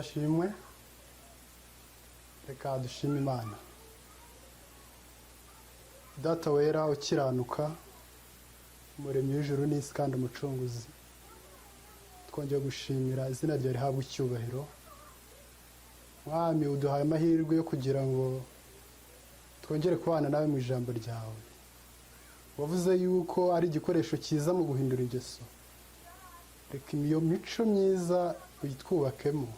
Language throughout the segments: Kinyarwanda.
Yesu ashimwe. Reka dushime Imana. Data wera ukiranuka, Umuremyi w'ijuru n'isi kandi Umucunguzi, twongeye gushimira izina ryawe, rihabwa icyubahiro. Mwami, uduhaye amahirwe yo kugira ngo twongere kubana nawe mu ijambo ryawe. Wavuze yuko ari igikoresho cyiza mu guhindura ingeso. Reka iyo mico myiza uyitwubakemo,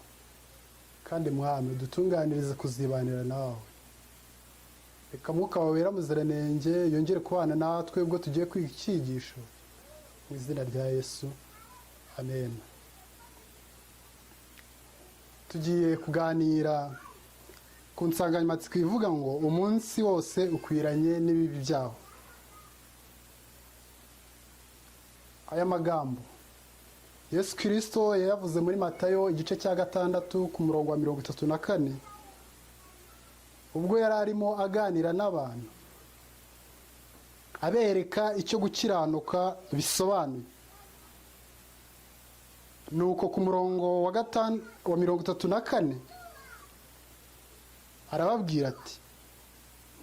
kandi Mwami, udutunganirize kuzibanira nawe. Reka Mwuka wawe Wera Muziranenge yongere kubana natwe ubwo tugiye kwiga icyigisho. Mu izina rya Yesu, amen. Tugiye kuganira ku nsanganyamatsiko ivuga ngo "Umunsi wose ukwiranye n'ibibi byawo". Aya magambo Yesu Kirisito yayavuze muri Matayo igice cya 6 ku murongo wa 34, ubwo yari arimo aganira n'abantu, abereka icyo gukiranuka bisobanuye. Nuko ku murongo wa 5 wa 34 arababwira ati: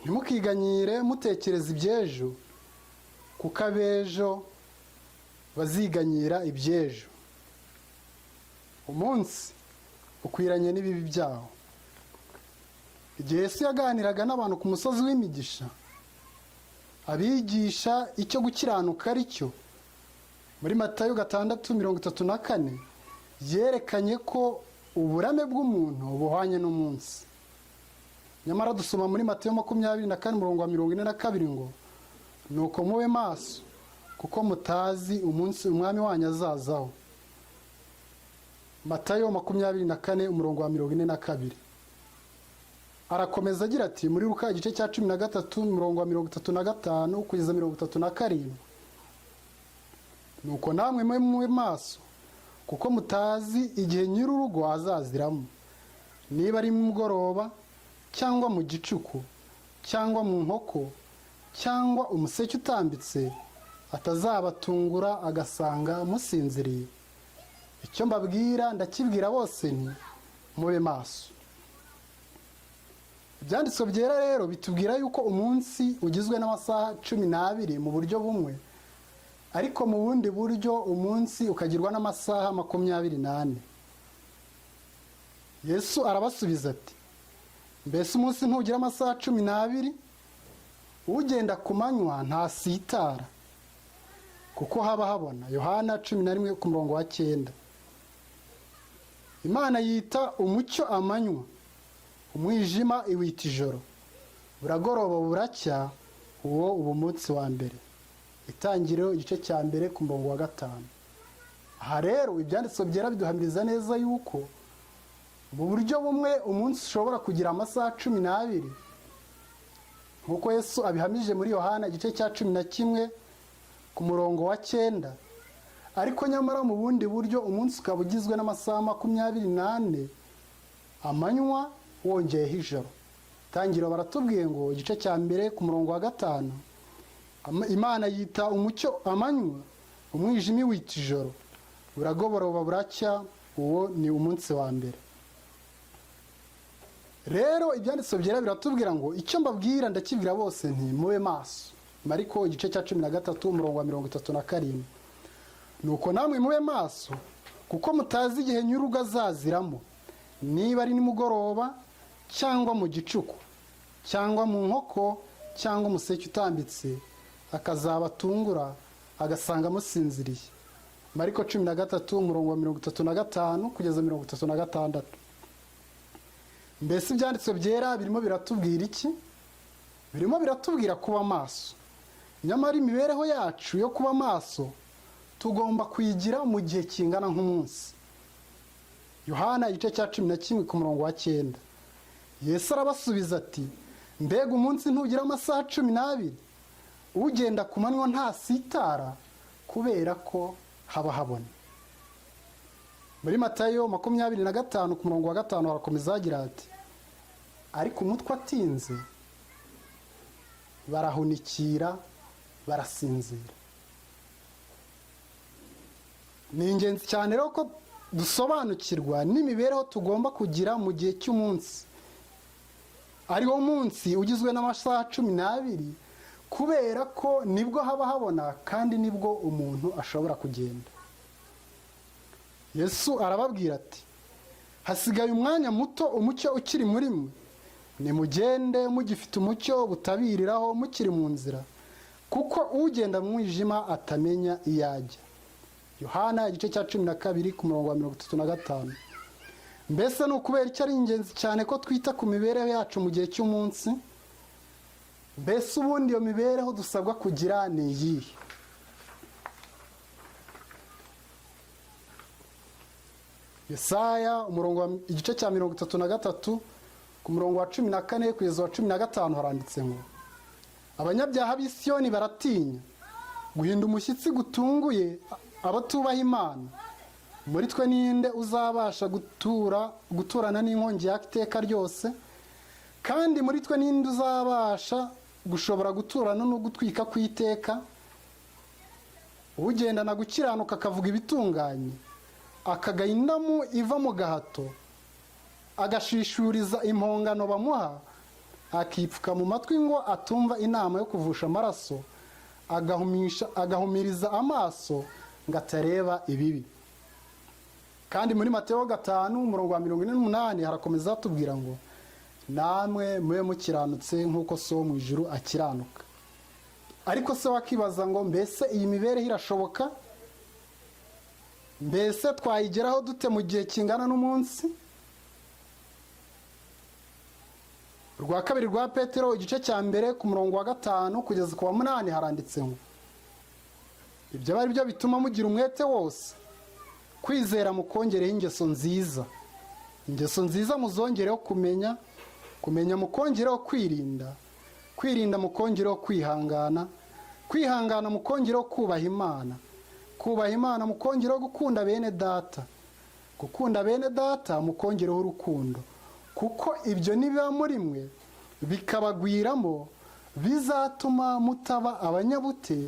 "Ntimukiganyire mutekereza iby'ejo, kuko ab'ejo baziganyira iby'ejo. Umunsi ukwiranye n'ibibi byawo." Igihe Yesu yaganiraga n'abantu ku musozi w'Imigisha, abigisha icyo gukiranuka ari cyo, muri Matayo 6:34, yerekanye ko uburame bw'umuntu buhwanye n'umunsi. Nyamara dusoma muri Matayo 24 umurongo wa 42 ngo: "Nuko mube maso, kuko mutazi umunsi Umwami wanyu azazaho." Matayo 24 umurongo wa 42. Arakomeza agira ati muri Luka igice cya 13 umurongo wa 35 kugeza 37: "Nuko namwe mube mube maso, kuko mutazi igihe nyir'urugo azaziramo, niba ari mugoroba cyangwa mu gicuku cyangwa mu nkoko cyangwa umuseke utambitse, atazabatungura agasanga musinziriye. Icyo mbabwira ndakibwira bose nti: mube maso." Ibyanditswe byera rero bitubwira yuko umunsi ugizwe n'amasaha 12 mu buryo bumwe, ariko mu bundi buryo umunsi ukagirwa n'amasaha 24. Yesu arabasubiza ati: "Mbese umunsi ntugira amasaha 12? Ugenda ku manywa ntasitara, kuko haba habona." Yohana 11 ku murongo wa 9. Imana yita umucyo amanywa, umwijima iwita ijoro. Buragoroba buracya, uwo uba umunsi wa mbere. Itangiriro igice cya 1 ku murongo wa 5. Aha rero ibyanditswe byera biduhamiriza neza yuko mu buryo bumwe umunsi ushobora kugira amasaha 12, nk'uko Yesu abihamije muri Yohana igice cya 11 ku murongo wa 9, ariko nyamara mu bundi buryo umunsi ukaba ugizwe n'amasaha 24, amanywa wongeyeho ijoro. Tangiro baratubwiye ngo igice cya 1 ku murongo wa 5: "Imana yita umucyo amanywa, umwijima wita ijoro. Buragoroba buracya, uwo ni umunsi wa mbere." Rero ibyanditswe byera biratubwira ngo: "Icyo mbabwira ndakibwira bose nti: mube maso." Mariko igice cya 13 umurongo wa 37: "Nuko namwe mube maso, kuko mutazi igihe nyir'urugo azaziramo, niba ari nimugoroba cyangwa mu gicuku cyangwa mu nkoko cyangwa umuseke utambitse, akazabatungura agasanga musinziriye." Mariko 13 umurongo wa 35 kugeza 36. Mbese ibyanditswe byera birimo biratubwira iki? Birimo biratubwira kuba maso. Nyamara imibereho yacu yo kuba maso tugomba kuyigira mu gihe kingana nk'umunsi. Yohana igice cya 11 ku murongo wa 9: Yesu arabasubiza ati: "Mbega umunsi ntugira amasaha 12? Ugenda ku manywa ntasitara, kubera ko haba habona." Muri Matayo 25 ku murongo wa 5 harakomeza hagira ati: "Ariko umutwe atinze, barahunikira, barasinzira." Ni ingenzi cyane rero ko Dusobanukirwa n'imibereho tugomba kugira mu gihe cy'umunsi, ariwo munsi ugizwe n'amasaha 12, kubera ko nibwo haba habona kandi nibwo umuntu ashobora kugenda. Yesu arababwira ati: "Hasigaye umwanya muto umucyo ukiri muri mwe. Nimugende mugifite umucyo, butabiriraho mukiri mu nzira, kuko ugenda mu mwijima atamenya iyo ajya." Yohana igice cya 12 ku murongo wa 35. Mbese ni ukubera icyo ari ingenzi cyane ko twita ku mibereho yacu mu gihe cy'umunsi? Mbese ubundi iyo mibereho dusabwa kugira ni iyihe? Yesaya umurongo, igice cya 33 ku murongo wa 14 kugeza wa 15, haranditse ngo: "Abanyabyaha b'i Siyoni baratinya guhinda umushyitsi gutunguye abatubaha Imana. Muri twe ninde uzabasha guturana n'inkongi yaka iteka ryose? Kandi muri twe ninde uzabasha gushobora guturana no gutwika kw'iteka? Ugendana gukiranuka akavuga ibitunganye, akagaya indamu iva mu gahato, agashishuriza impongano bamuha, akipfuka mu matwi ngo atumva inama yo kuvusha amaraso, agahumiriza amaso ngo atareba ibibi." Kandi muri Mateo 5 umurongo wa 48 harakomeza hatubwira ngo: "Namwe mube mukiranutse nk'uko So wo mu ijuru akiranuka." Ariko se wakibaza ngo: mbese iyi mibereho irashoboka? Mbese twayigeraho dute mu gihe kingana n'umunsi? Rwa kabiri rwa Petero igice cya 1 ku murongo wa 5 kugeza ku wa 8, haranditse ngo: "Ibyo ari byo bituma mugira umwete wose, kwizera mukongereho ingeso nziza, ingeso nziza muzongereho kumenya, kumenya mukongereho kwirinda, kwirinda mukongereho kwihangana, kwihangana mukongereho kubaha Imana, kubaha Imana mukongereho gukunda bene data, gukunda bene data mukongereho urukundo. Kuko ibyo nibiba muri mwe bikabagwiramo, bizatuma mutaba abanyabute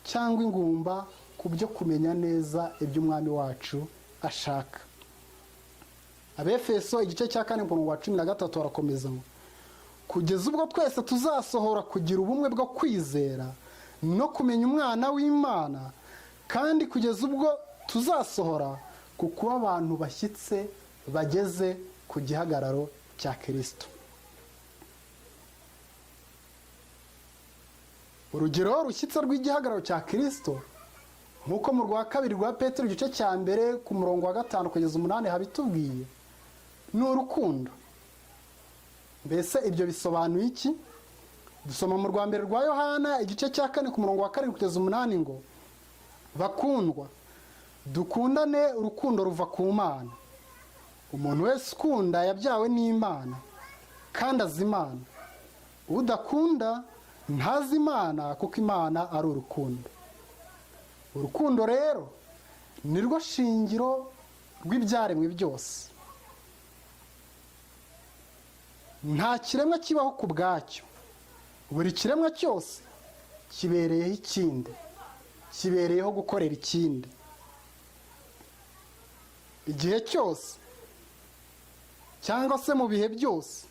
cyangwa ingumba ku byo kumenya neza iby'Umwami wacu ashaka." Abefeso igice cya 4 umurongo wa 13 barakomeza ngo: "Kugeza ubwo twese tuzasohora kugira ubumwe bwo kwizera no kumenya Umwana w'Imana, kandi kugeza ubwo tuzasohora ku kuba abantu bashyitse bageze ku gihagararo cya Kirisito." Urugero rushyitse rw'igihagararo cya Kirisito, nk'uko mu rwa kabiri rwa Petero igice cya 1 ku murongo wa 5 kugeza 8 habitubwiye, ni urukundo. Mbese ibyo bisobanuye iki? Dusoma mu rwa mbere rwa Yohana igice cya 4 ku murongo wa 7 kugeza 8 ngo: "Bakundwa, dukundane, urukundo ruva ku Mana. Umuntu wese ukunda yabyawe n'Imana kandi azi Imana. Udakunda ntazi Imana, kuko Imana ari urukundo." Urukundo rero ni rwo shingiro rw'ibyaremwe byose. Nta kiremwa kibaho ku bwacyo. Buri kiremwa cyose kibereyeho ikindi, kibereyeho gukorera ikindi. Igihe cyose cyangwa se mu bihe byose,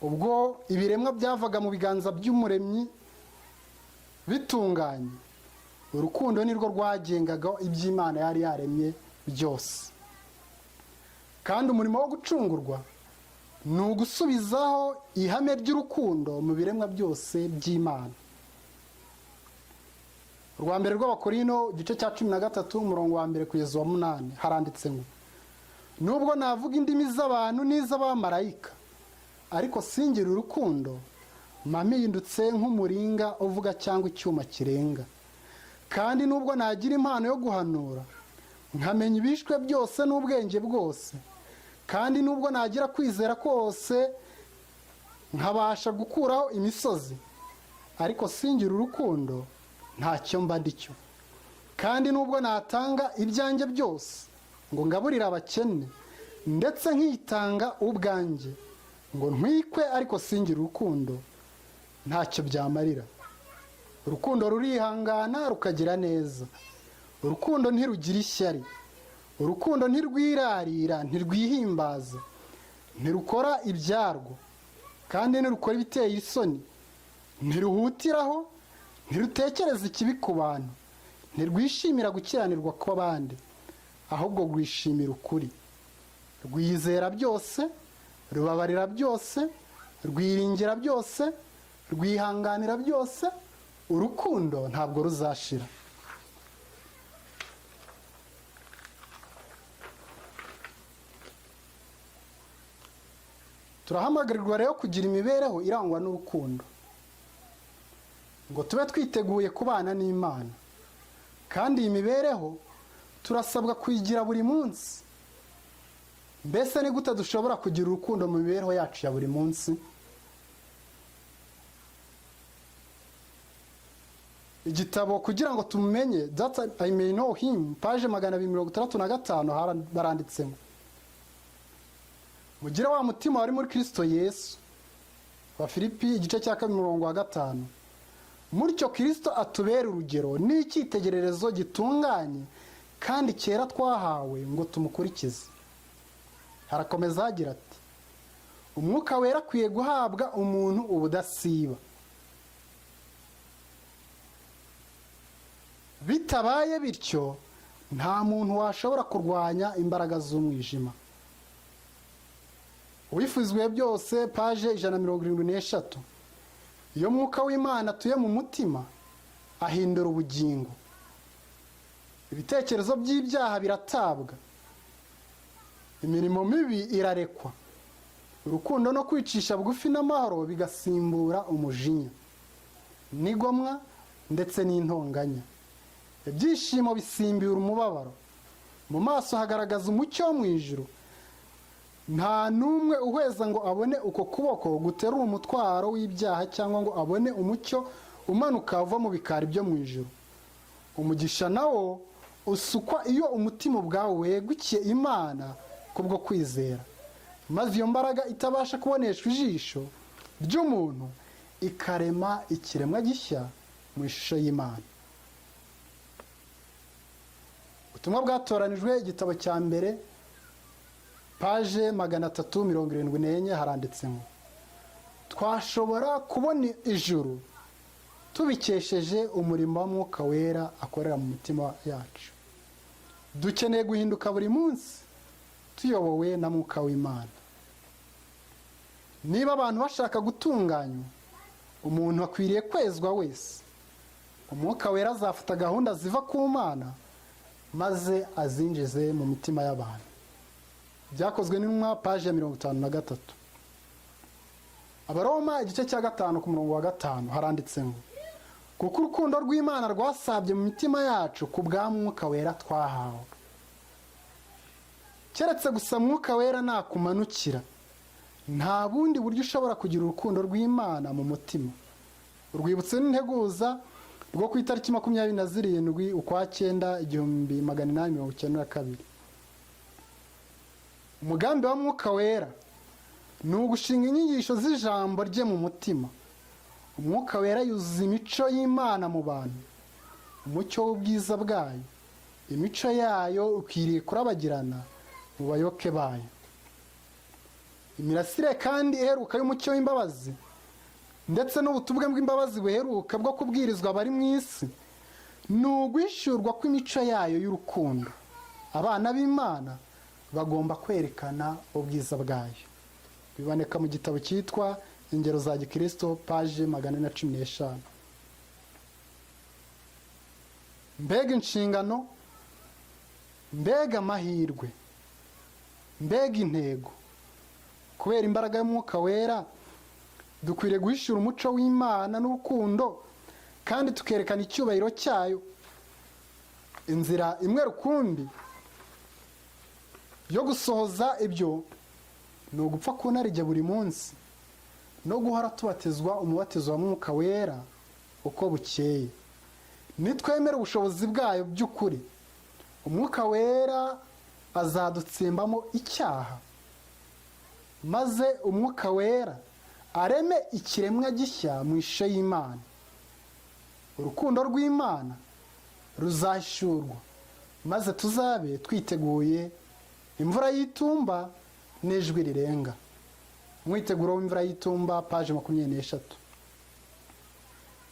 ubwo ibiremwa byavaga mu biganza by'Umuremyi bitunganye, urukundo nirwo rwagengaga iby'Imana yari yaremye byose. Kandi umurimo wo gucungurwa ni ugusubizaho ihame ry'urukundo mu biremwa byose by'Imana. Urwa mbere rw'Abakorino igice cya 13 umurongo wa 1 kugeza uwa 8, haranditse ngo: "Nubwo navuga indimi z'abantu n'iz'abamarayika, ariko singira urukundo, mba mpindutse nk'umuringa uvuga cyangwa icyuma kirenga. Kandi nubwo nagira impano yo guhanura, nkamenya ibishwe byose n'ubwenge bwose, kandi nubwo nagira kwizera kose nkabasha gukuraho imisozi, ariko singira urukundo, ntacyo mba ndicyo. Kandi nubwo natanga ibyanjye byose ngo ngaburire abakene, ndetse nkitanga ubwanjye ngo ntwikwe, ariko singira urukundo, ntacyo byamarira. Urukundo rurihangana, rukagira neza. Urukundo ntirugira ishyari. Urukundo ntirwirarira, ntirwihimbaza, ntirukora ibyarwo, kandi ntirukora ibiteye isoni, ntiruhutiraho, ntirutekereza ikibi ku bantu, ntirwishimira gukiranirwa kw'abandi, ahubwo rwishimira ukuri. Rwizera byose, rubabarira byose, rwiringira byose, rwihanganira byose. Urukundo ntabwo ruzashira. Turahamagarirwa rero kugira imibereho irangwa n'urukundo, ngo tube twiteguye kubana n'Imana. Kandi iyi mibereho turasabwa kuyigira buri munsi. Mbese ni gute dushobora kugira urukundo mu mibereho yacu ya buri munsi? Igitabo "Kugira ngo tumumenye", "That I May Know Him", page 265, baranditsemo: "Mugire wa mutima wari muri Kirisito Yesu", wa Filipi igice cya 2 umurongo wa 5. "Mutyo Kirisito atubere urugero n'icyitegererezo gitunganye kandi cyera twahawe ngo tumukurikize." Harakomeza hagira ati: "Umwuka Wera akwiye guhabwa umuntu ubudasiba. Bitabaye bityo, nta muntu washobora kurwanya imbaraga z'umwijima." Uwifuzwe byose, page 173. Iyo Mwuka w'Imana atuye mu mutima, ahindura ubugingo. Ibitekerezo by'ibyaha biratabwa, imirimo mibi irarekwa, urukundo no kwicisha bugufi n'amahoro bigasimbura umujinya n'igomwa ndetse n'intonganya. Ibyishimo bisimbura umubabaro. Mu maso hagaragaza umucyo wo mu ijuru. Nta n'umwe uhweza ngo abone uko kuboko guterura umutwaro w'ibyaha, cyangwa ngo abone umucyo umanuka uva mu bikari byo mu ijuru. Umugisha nawo usukwa iyo umutima ubwawe wegukiye Imana kubwo kwizera, maze iyo mbaraga itabasha kuboneshwa ijisho ry'umuntu ikarema ikiremwa gishya mu ishusho y'Imana. Ubutumwa bwatoranijwe, igitabo cya mbere, page 374, haranditse ngo: "Twashobora kubona ijuru tubikesheje umurimo wa Mwuka Wera akorera mu mitima yacu. Dukeneye guhinduka buri munsi tuyobowe na Mwuka w'Imana." Niba abantu bashaka gutunganywa, umuntu akwiriye kwezwa wese. Umwuka Wera azafata gahunda ziva ku Mana maze azinjize mu mitima y'abantu. Byakozwe n'Intumwa, page ya 53. Abaroma igice cya 5 ku murongo wa 5 haranditse ngo: "Kuko urukundo rw'Imana rwasabye mu mitima yacu ku bwa Mwuka Wera twahawe." Keretse gusa Mwuka Wera nakumanukira, nta bundi buryo ushobora kugira urukundo rw'Imana mu mutima. Urwibutso n'Integuza rwo ku itariki 27 ukwa cyenda 1892. Umugambi wa Mwuka Wera ni ugushinga inyigisho z'ijambo rye mu mutima. Umwuka Wera yuzuza imico y'Imana mu bantu, umucyo w'ubwiza bwayo. Imico yayo ukwiriye kurabagirana mu bayoboke bayo. Imirasire kandi iheruka y'umucyo w'imbabazi ndetse n'ubutumwa bw'imbabazi buheruka bwo kubwirizwa abari mu isi ni uguhishurwa kw'imico yayo y'urukundo. Abana b'Imana bagomba kwerekana ubwiza bwayo. Biboneka mu gitabo cyitwa Ingero za Gikirisito, page 415. Mbega inshingano, mbega amahirwe, mbega intego! Kubera imbaraga y'Umwuka Wera, dukwiriye guhishura umuco w'Imana n'urukundo kandi tukerekana icyubahiro cyayo. Inzira imwe rukumbi yo gusohoza ibyo ni ugupfa ku narijye buri munsi no guhora tubatizwa umubatizo wa Mwuka Wera uko bukeye. Nitwemera ubushobozi bwayo by'ukuri, Umwuka Wera azadutsimbamo icyaha, maze Umwuka Wera areme ikiremwa gishya mu ishusho y'Imana. Urukundo rw'Imana ruzahishurwa. Maze tuzabe twiteguye imvura y'itumba n'ijwi rirenga. Umwiteguro w'imvura y'itumba, paje 23.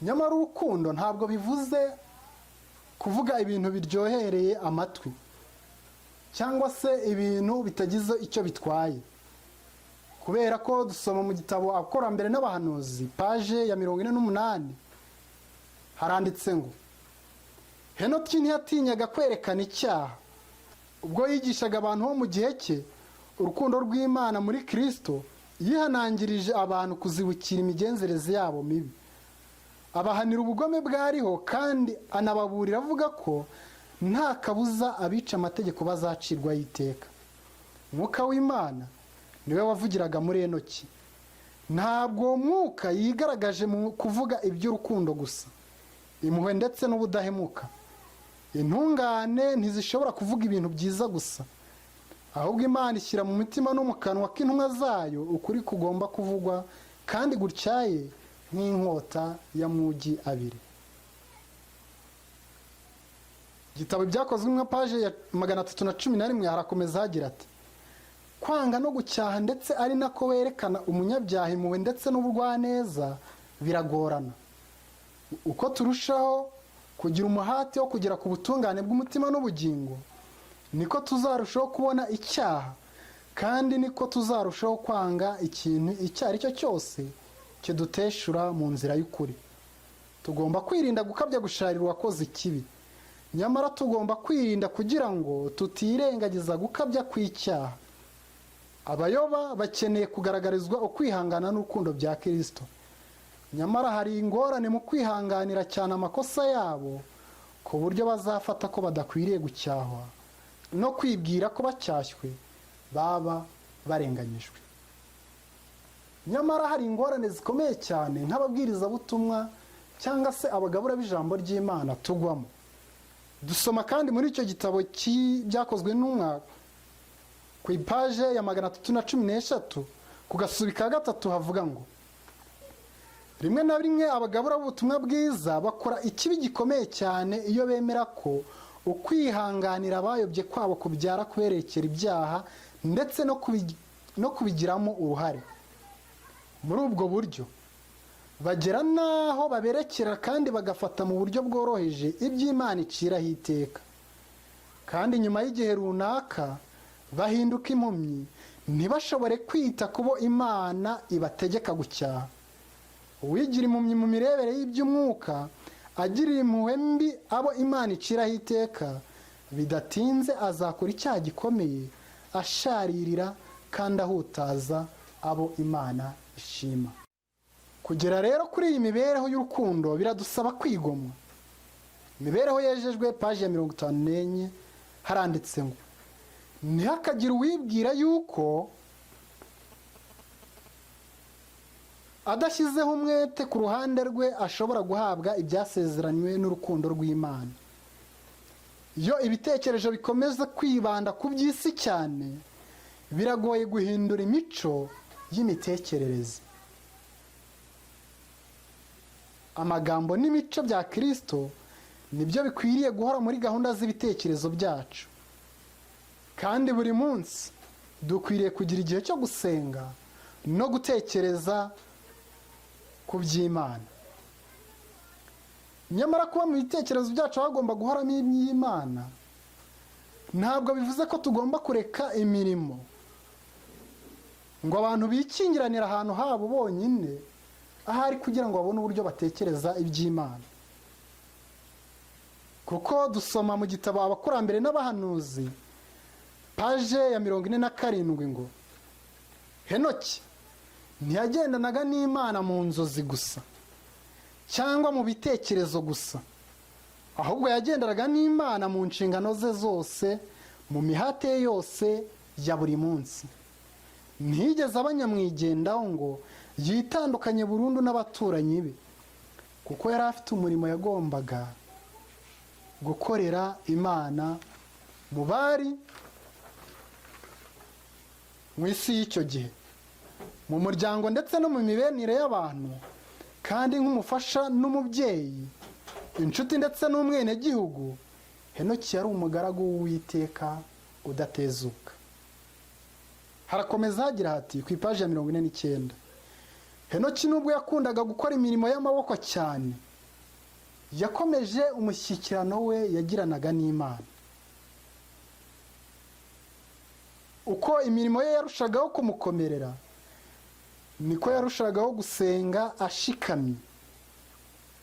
Nyamara urukundo ntabwo bivuze kuvuga ibintu biryohereye amatwi cyangwa se ibintu bitagize icyo bitwaye, kubera ko dusoma mu gitabo Abakurambere n'Abahanuzi, paje ya 48, haranditse ngo: "Henoki ntiyatinyaga kwerekana icyaha. Ubwo yigishaga abantu bo mu gihe cye urukundo rw'Imana muri Kirisito, yihanangirije abantu kuzibukira imigenzereze yabo mibi, abahanira ubugome bwariho, kandi anababurira avuga ko nta kabuza abica amategeko bazacirwaho iteka. Mwuka w'Imana niwe wavugiraga muri Enoki. Ntabwo uwo mwuka yigaragaje mu kuvuga iby'urukundo gusa, impuhwe ndetse n'ubudahemuka. Intungane ntizishobora kuvuga ibintu byiza gusa, ahubwo Imana ishyira mu mitima no mu kanwa k'intumwa zayo ukuri kugomba kuvugwa kandi gutyaye nk'inkota y'amugi abiri." Igitabo Byakozwe nka paje ya 311 harakomeza hagira ati: "Kwanga no gucyaha, ndetse ari nako werekana umunyabyaha impuhwe ndetse n'ubugwaneza, biragorana. Uko turushaho kugira umuhate wo kugera ku butungane bw'umutima n'ubugingo, niko tuzarushaho kubona icyaha, kandi niko tuzarushaho kwanga ikintu icyo ari cyo cyose kiduteshura mu nzira y'ukuri. Tugomba kwirinda gukabya gusharira uwakoze ikibi. Nyamara tugomba kwirinda kugira ngo tutirengagiza gukabya kw'icyaha. Abayoba bakeneye kugaragarizwa ukwihangana n'urukundo bya Kirisito. Nyamara hari ingorane mu kwihanganira cyane amakosa yabo, ku buryo bazafata ko badakwiriye gucyahwa, no kwibwira ko bacyashywe baba barenganyijwe. Nyamara hari ingorane zikomeye cyane nk'ababwirizabutumwa cyangwa se abagabura b'ijambo ry'Imana tugwamo. Dusoma kandi muri icyo gitabo cy'Ibyakozwe n'Intumwa, ku ipaje ya 313, ku gasubi ka gatatu, havuga ngo: "Rimwe na rimwe abagabura b'ubutumwa bwiza bakora ikibi gikomeye cyane iyo bemera ko ukwihanganira abayobye kwabo kubyara kuberekera ibyaha ndetse no kubigiramo uruhare. Muri ubwo buryo bagera n'aho baberekera kandi bagafata mu buryo bworoheje iby'Imana iciraho iteka, kandi nyuma y'igihe runaka bahinduka impumyi, ntibashobore kwita ku bo Imana ibategeka gucyaha. Uwigira impumyi mu mirebere y'iby'umwuka, agirira impuhwe mbi abo Imana iciraho iteka, bidatinze azakora icyaha gikomeye asharirira kandi ahutaza abo Imana ishima." Kugera rero kuri iyi mibereho y'urukundo biradusaba kwigomwa. Imibereho yejejwe, paji ya 54, haranditse ngo: "Ntihakagire uwibwira yuko adashyizeho umwete ku ruhande rwe ashobora guhabwa ibyasezeranywe n'urukundo rw'Imana. Iyo ibitekerezo bikomeza kwibanda ku by'isi cyane, biragoye guhindura imico y'imitekerereze. Amagambo n'imico bya Kirisito nibyo bikwiriye guhora muri gahunda z'ibitekerezo byacu, kandi buri munsi dukwiriye kugira igihe cyo gusenga no gutekereza ku by'Imana. Nyamara kuba mu bitekerezo byacu hagomba guhoramo iby'Imana ntabwo bivuze ko tugomba kureka imirimo ngo abantu bikingiranire ahantu habo bonyine ahari kugira ngo babone uburyo batekereza iby'Imana, kuko dusoma mu gitabo Abakurambere n'Abahanuzi, paje ya 47, ngo: "Henoki ntiyagendanaga n'Imana mu nzozi gusa cyangwa mu bitekerezo gusa, ahubwo yagendanaga n'Imana mu nshingano ze zose, mu mihate ye yose ya buri munsi. Ntiyigeze aba nyamwigendaho ngo yitandukanye burundu n'abaturanyi be, kuko yari afite umurimo yagombaga gukorera Imana mu bari mu isi y'icyo gihe, mu muryango ndetse no mu mibanire y'abantu. Kandi nk'umufasha n'umubyeyi, inshuti ndetse n'umwenegihugu, Henoki yari umugaragu w'Uwiteka udatezuka. Harakomeza hagira hati ku ipaji ya 49: Henoki nubwo yakundaga gukora imirimo y'amaboko cyane, yakomeje umushyikirano we yagiranaga n'Imana. Uko imirimo ye yarushagaho kumukomerera, niko yarushagaho gusenga ashikamye.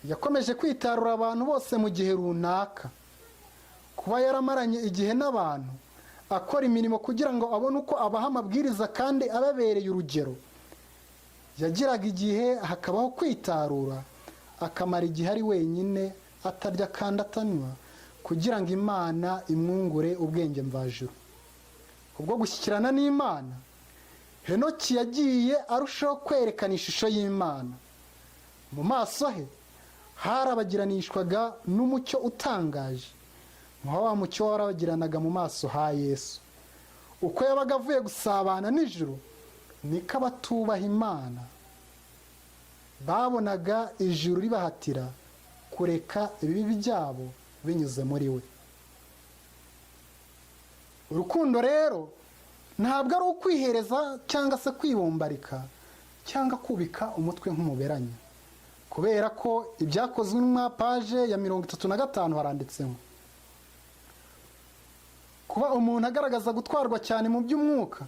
Yakomeje kwitarura abantu bose mu gihe runaka. Kuba yaramaranye igihe n'abantu akora imirimo kugira ngo abone uko abaha amabwiriza kandi ababereye urugero, yagiraga igihe hakabaho kwitarura, akamara igihe ari wenyine, atarya kandi atanywa, kugira ngo Imana imwungure ubwenge mvajuru. Ubwo gushyikirana n'Imana, Henoki yagiye arushaho kwerekana ishusho y'Imana. Mu maso he harabagiranishwaga n'umucyo utangaje, nka wa mucyo warabagiranaga mu maso ha Yesu. Uko yabaga avuye gusabana n'ijuru, niko abatubaha Imana babonaga ijuru ribahatira kureka ibibi byabo binyuze muri we. Urukundo rero ntabwo ari ukwihereza cyangwa se kwibombarika cyangwa kubika umutwe nk'umuberanya, kubera ko Ibyakozwe n'Intumwa, paje ya 35, haranditsemo: kuba umuntu agaragaza gutwarwa cyane mu by'umwuka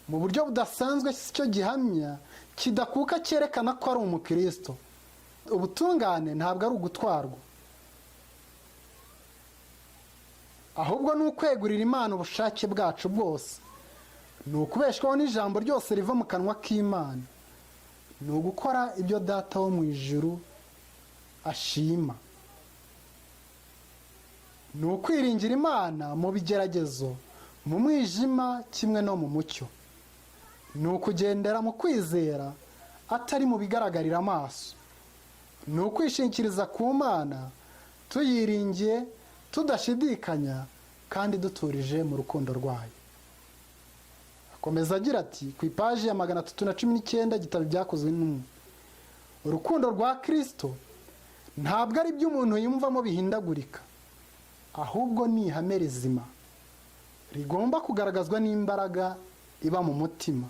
mu buryo budasanzwe si cyo gihamya kidakuka cyerekana ko ari umukristo. Ubutungane ntabwo ari ugutwarwa, ahubwo ni ukwegurira Imana ubushake bwacu bwose, ni ukubeshwaho n'ijambo ryose riva mu kanwa k'Imana, ni ugukora ibyo Data wo mu ijuru ashima, ni ukwiringira Imana mu bigeragezo, mu mwijima kimwe no mu mucyo, ni ukugendera mu kwizera atari mu bigaragarira amaso, ni ukwishingikiriza ku Mana tuyiringiye tudashidikanya kandi duturije mu rukundo rwayo. Akomeza agira ati ku ipaji ya 319, igitabo Ibyakozwe n'Intumwa: urukundo rwa Kirisito ntabwo ari ibyo umuntu yumvamo bihindagurika, ahubwo ni ihame rizima rigomba kugaragazwa n'imbaraga iba mu mutima.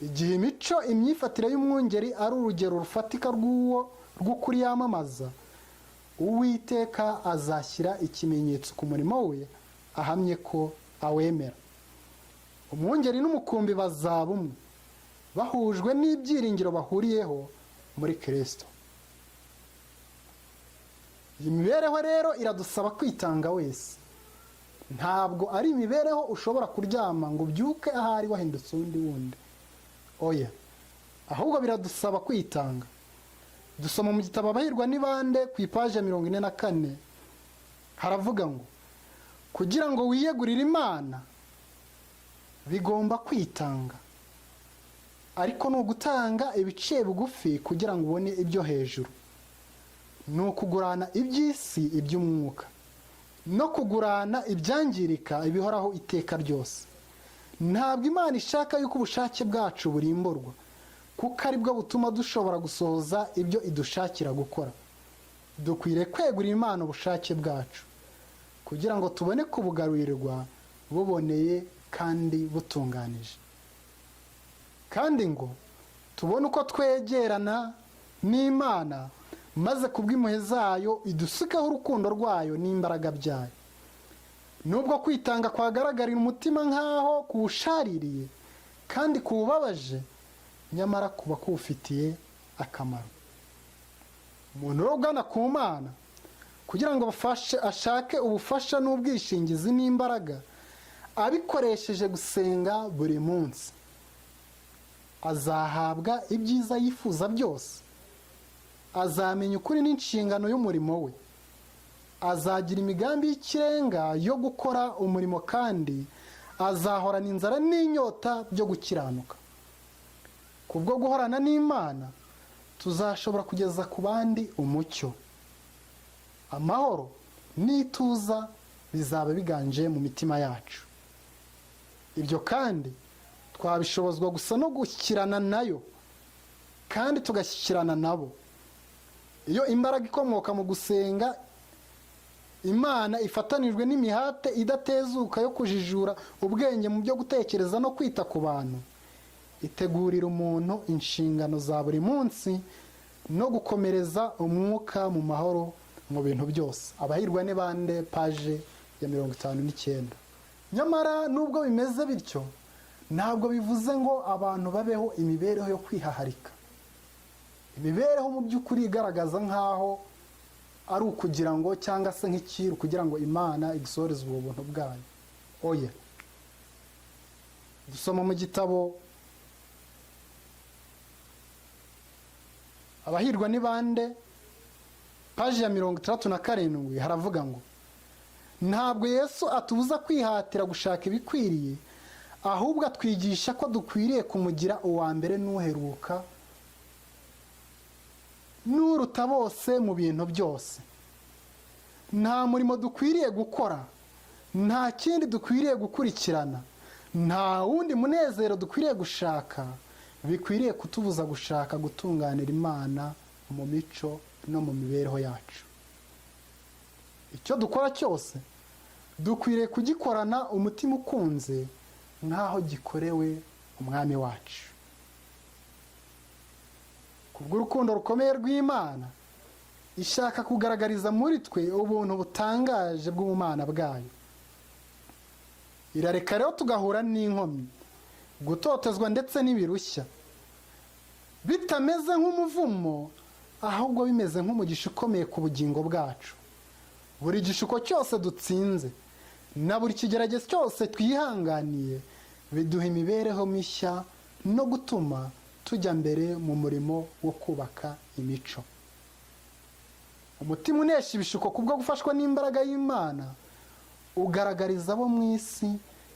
Igihe imico, imyifatire y'umwungeri ari urugero rufatika rw'uwo rw'ukuri yamamaza, Uwiteka azashyira ikimenyetso ku murimo we, ahamye ko awemera. Umwungeri n'umukumbi bazaba umwe, bahujwe n'ibyiringiro bahuriyeho muri Kirisito. Iyi mibereho rero iradusaba kwitanga wese. Ntabwo ari imibereho ushobora kuryama ngo ubyuke ahari wahindutse undi wundi, oya, ahubwo biradusaba kwitanga. Dusoma mu gitabo Abahirwa ni bande, ku ipaji ya 44, haravuga ngo kugira ngo wiyegurire Imana bigomba kwitanga, ariko ni ugutanga ibiciye bugufi kugira ngo ubone ibyo hejuru, ni ukugurana iby'isi iby'umwuka, no kugurana ibyangirika ibihoraho iteka ryose. Ntabwo Imana ishaka yuko ubushake bwacu burimburwa, kuko aribwo butuma dushobora gusohoza ibyo idushakira gukora. Dukwiriye kwegurira Imana ubushake bwacu kugira ngo tubone kubugarurirwa buboneye kandi butunganije, kandi ngo tubone uko twegerana n'Imana, maze kubw'impuhwe zayo idusukeho urukundo rwayo n'imbaraga byayo. Nubwo kwitanga kwagaragarira umutima nk'aho kuwushaririye kandi kuwubabaje, nyamara kuba kuwufitiye akamaro. Umuntu rero ugana ku Mana kugira ngo ashake ubufasha n'ubwishingizi n'imbaraga, abikoresheje gusenga buri munsi, azahabwa ibyiza yifuza byose. Azamenya ukuri n'inshingano y'umurimo we, azagira imigambi y'ikirenga yo gukora umurimo, kandi azahorana inzara n'inyota byo gukiranuka. Kubwo guhorana n'Imana, tuzashobora kugeza ku bandi umucyo, amahoro n'ituza bizaba biganje mu mitima yacu. Ibyo kandi twabishobozwa gusa no gushyikirana nayo kandi tugashyikirana nabo. Iyo imbaraga ikomoka mu gusenga Imana ifatanijwe n'imihate idatezuka yo kujijura ubwenge mu byo gutekereza no kwita ku bantu, itegurira umuntu inshingano za buri munsi no gukomereza umwuka mu mahoro mu bintu byose. Abahirwa ni bande? Paje ya 59. Nyamara nubwo bimeze bityo, ntabwo bivuze ngo abantu babeho imibereho yo kwihaharika, imibereho mu by'ukuri igaragaza nk'aho ari ukugira ngo, cyangwa se nk'ikiru, kugira ngo Imana idusohoreze ubwo buntu bwayo. Oya. Dusoma mu gitabo Abahirwa ni bande, paji ya 67, haravuga ngo: "Ntabwo Yesu atubuza kwihatira gushaka ibikwiriye, ahubwo atwigisha ko dukwiriye kumugira uwa mbere n'uheruka n'uruta bose mu bintu byose. Nta murimo dukwiriye gukora, nta kindi dukwiriye gukurikirana, nta wundi munezero dukwiriye gushaka bikwiriye kutubuza gushaka gutunganira Imana mu mico no mu mibereho yacu. Icyo dukora cyose dukwiriye kugikorana umutima ukunze, nk'aho gikorewe Umwami wacu." Kubw'urukundo rukomeye rw'Imana ishaka kugaragariza muri twe ubuntu butangaje bw'ubumana bwayo, irareka rero tugahura n'inkomyi, gutotezwa ndetse n'ibirushya, bitameze nk'umuvumo, ahubwo bimeze nk'umugisha ukomeye ku bugingo bwacu. Buri gishuko cyose dutsinze na buri kigeragezo cyose twihanganiye biduha imibereho mishya no gutuma tujya mbere mu murimo wo kubaka imico. Umutima unesha ibishuko kubwo gufashwa n'imbaraga y'Imana ugaragariza abo mu isi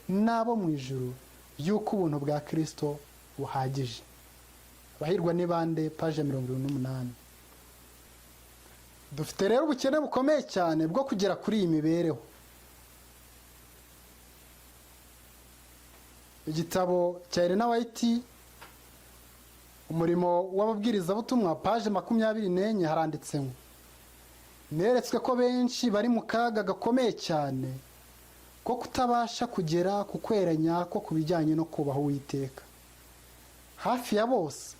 n'abo mu ijuru y'uko ubuntu bwa Kirisito buhagije. Abahirwa ni bande? Paje 78. Dufite rero ubukene bukomeye cyane bwo kugera kuri iyi mibereho. Igitabo cya Elena White, Umurimo w'Ababwirizabutumwa, paje 24, haranditse ngo: "Neretswe ko benshi bari mu kaga gakomeye cyane ko kutabasha kugera ku kwera nyako ku bijyanye no kubaha Uwiteka. Hafi ya bose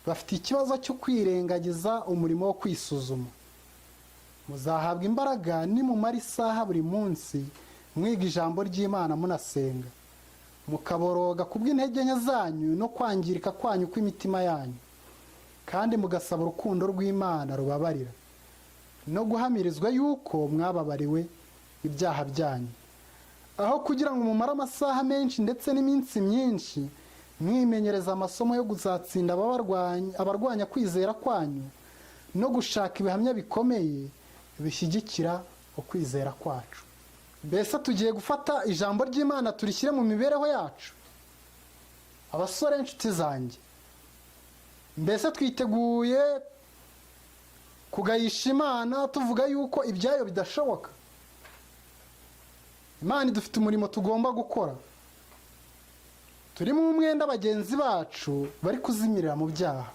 bafite ikibazo cyo kwirengagiza umurimo wo kwisuzuma. Muzahabwa imbaraga nimumara isaha buri munsi mwiga ijambo ry'Imana, munasenga, mukaboroga ku bw'intege nke zanyu no kwangirika kwanyu kw'imitima yanyu, kandi mugasaba urukundo rw'Imana rubabarira no guhamirizwa yuko mwababariwe ibyaha byanyu, aho kugira ngo mumare amasaha menshi ndetse n'iminsi myinshi mwimenyereza amasomo yo kuzatsinda abarwanya kwizera kwanyu no gushaka ibihamya bikomeye bishyigikira ukwizera kwacu." Mbese tugiye gufata ijambo ry'Imana turishyire mu mibereho yacu? Abasore, inshuti zanjye, mbese twiteguye kugayisha Imana tuvuga yuko ibyayo bidashoboka? Imana idufite umurimo tugomba gukora. Turimo umwenda bagenzi bacu bari kuzimirira mu byaha,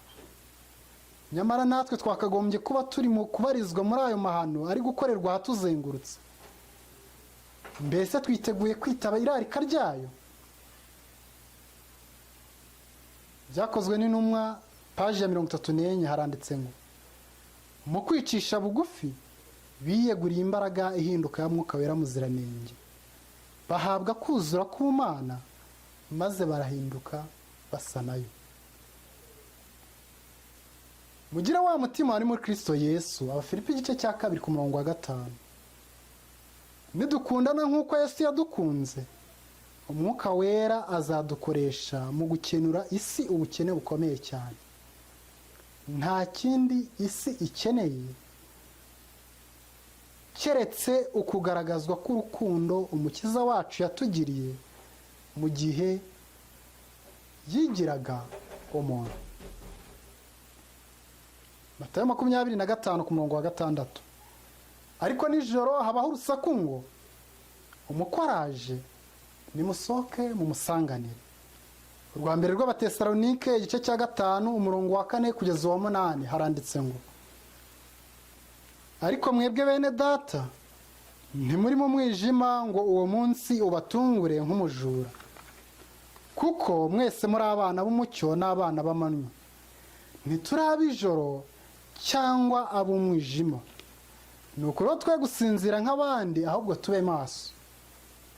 nyamara natwe twakagombye kuba turi mu kubarizwa muri ayo mahano ari gukorerwa ahatuzengurutse. Mbese twiteguye kwitaba irarika ryayo? Byakozwe n'Intumwa, paji ya 34, haranditse ngo: "Mu kwicisha bugufi biyeguriye imbaraga ihinduka ya Mwuka Wera Muziranenge, bahabwa kuzura k'Umana, maze barahinduka basa nayo." Mugire wa mutima wari muri Kirisito Yesu. Abafilipi igice cya 2 ku murongo wa 5. Nidukundana nk'uko Yesu yadukunze, Umwuka Wera azadukoresha mu gukenura isi ubukene bukomeye cyane. Nta kindi isi ikeneye keretse ukugaragazwa k'urukundo Umukiza wacu yatugiriye mu gihe yigiraga umuntu. Matayo 25 ku murongo wa 6: "Ariko nijoro habaho urusaku ngo: 'Umukwe araje, nimusohoke mumusanganire.'" Urwa mbere rw'Abatesalonike igice cya 5, umurongo wa 4 kugeza uwa 8, haranditse ngo: "Ariko mwebwe bene Data, Ntimuri mu mwijima ngo uwo munsi ubatungure nk'umujura, kuko mwese muri abana b'umucyo n'abana b'amanywa. Ntituri ab'ijoro cyangwa ab'umwijima. Ni uko rero twe gusinzira nk'abandi, ahubwo tube maso,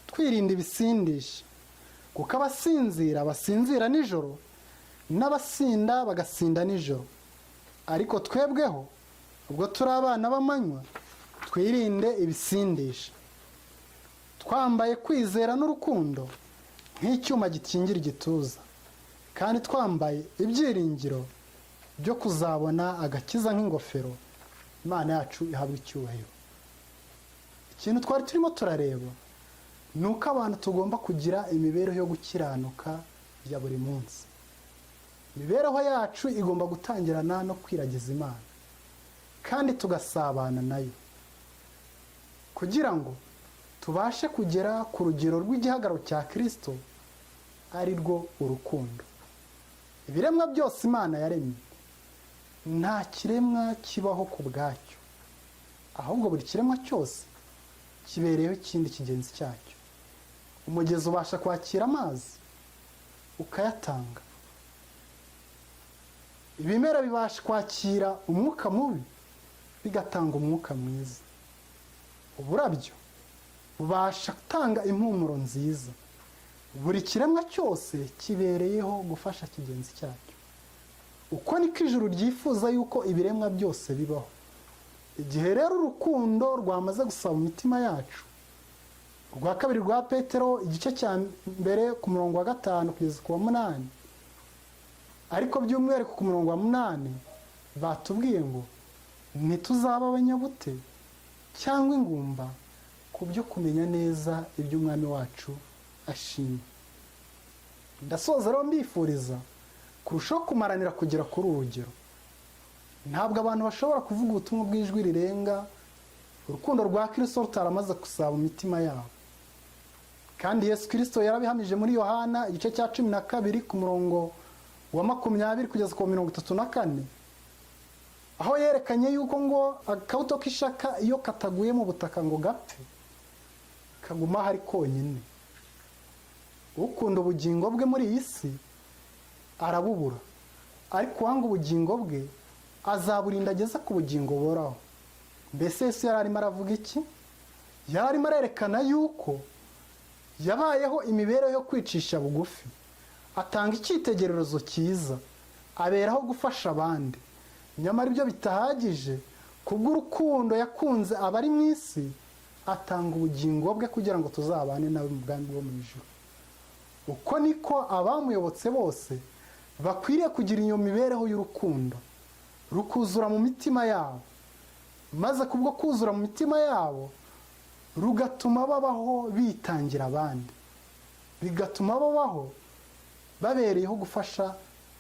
twirinda ibisindisha, kuko abasinzira basinzira nijoro, n'abasinda bagasinda nijoro. Ariko twebweho, ubwo turi abana b'amanywa, twirinde ibisindisha, twambaye kwizera n'urukundo nk'icyuma gikingira igituza, kandi twambaye ibyiringiro byo kuzabona agakiza nk'ingofero. Imana yacu ihabwa icyubahiro. Ikintu twari turimo turareba ni uko abantu tugomba kugira imibereho yo gukiranuka ya buri munsi. Imibereho yacu igomba gutangirana no kwiragiza Imana kandi tugasabana nayo, kugira ngo tubashe kugera ku rugero rw'igihagararo cya Kirisito, ari rwo urukundo. Ibiremwa byose Imana yaremye, nta kiremwa kibaho ku bwacyo, ahubwo buri kiremwa cyose kibereyeho ikindi kigenzi cyacyo. Umugezi ubasha kwakira amazi ukayatanga, ibimera bibasha kwakira umwuka mubi bigatanga umwuka mwiza, uburabyo bubasha gutanga impumuro nziza. Buri kiremwa cyose kibereyeho gufasha kigenzi cyacyo. Uko niko ijuru ryifuza yuko ibiremwa byose bibaho. Igihe rero urukundo rwamaze gusaba imitima yacu, urwa kabiri rwa Petero igice cya 1 ku murongo wa 5 kugeza ku wa 8, ariko by'umwihariko ku murongo wa 8, batubwiye ngo ntituzaba abanyabute cyangwa ingumba ku byo kumenya neza iby'Umwami wacu ashima. Ndasoza rero mbifuriza kurushaho kumaranira kugera kuri uru rugero. Ntabwo abantu bashobora kuvuga ubutumwa bw'ijwi rirenga urukundo rwa Kirisito rutaramaze gusaba imitima yabo. Kandi Yesu Kirisito yarabihamije muri Yohana igice cya 12 ku murongo wa 20 kugeza ku 34, aho yerekanye yuko ngo akabuto k'ishaka iyo kataguye mu butaka ngo gapfe, kaguma hari konyine. Ukunda ubugingo bwe muri iyi si arabubura, ariko uwanga ubugingo bwe azaburinda ageze ku bugingo buhoraho. Mbese Yesu yari arimo aravuga iki? Yari arimo arerekana yuko yabayeho imibereho yo kwicisha bugufi, atanga icyitegererezo cyiza, aberaho gufasha abandi. Nyamara ibyo bitahagije, kubw'urukundo yakunze abari mu isi, atanga ubugingo bwe kugira ngo tuzabane nawe mu bwami bwo mu ijuru. Uko niko abamuyobotse bose bakwiriye kugira iyo mibereho y'urukundo, rukuzura mu mitima yabo, maze kubwo kuzura mu mitima yabo rugatuma babaho bitangira abandi, bigatuma babaho babereyeho gufasha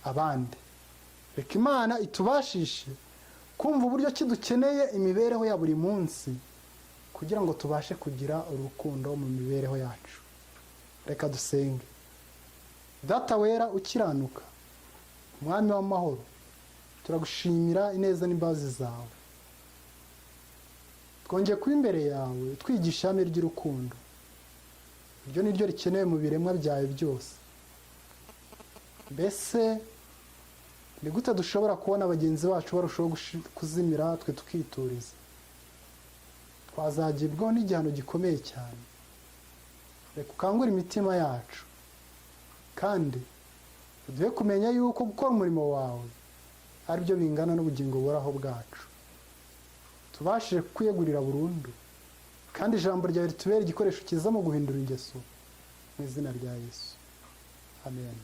abandi. Reka Imana itubashishe kumva uburyo ki dukeneye imibereho ya buri munsi kugira ngo tubashe kugira urukundo mu mibereho yacu. Reka dusenge. Data wera ukiranuka, Umwami w'amahoro, turagushimira ineza n'imbabazi zawe. Twongeye kuba imbere yawe, twigisha ihame ry'urukundo. Iryo ni ryo rikenewe mu biremwa byawe byose. Mbese ni gute dushobora kubona bagenzi bacu barushaho kuzimira, twe tukituriza? Twazagibwaho n'igihano gikomeye cyane. Reka ukangure imitima yacu kandi uduhe kumenya yuko gukora umurimo wawe ari byo bingana n'ubugingo buhoraho bwacu. Tubashije kukwiyegurira burundu, kandi ijambo ryawe ritubere igikoresho cyiza mu guhindura ingeso, mu izina rya Yesu, amen.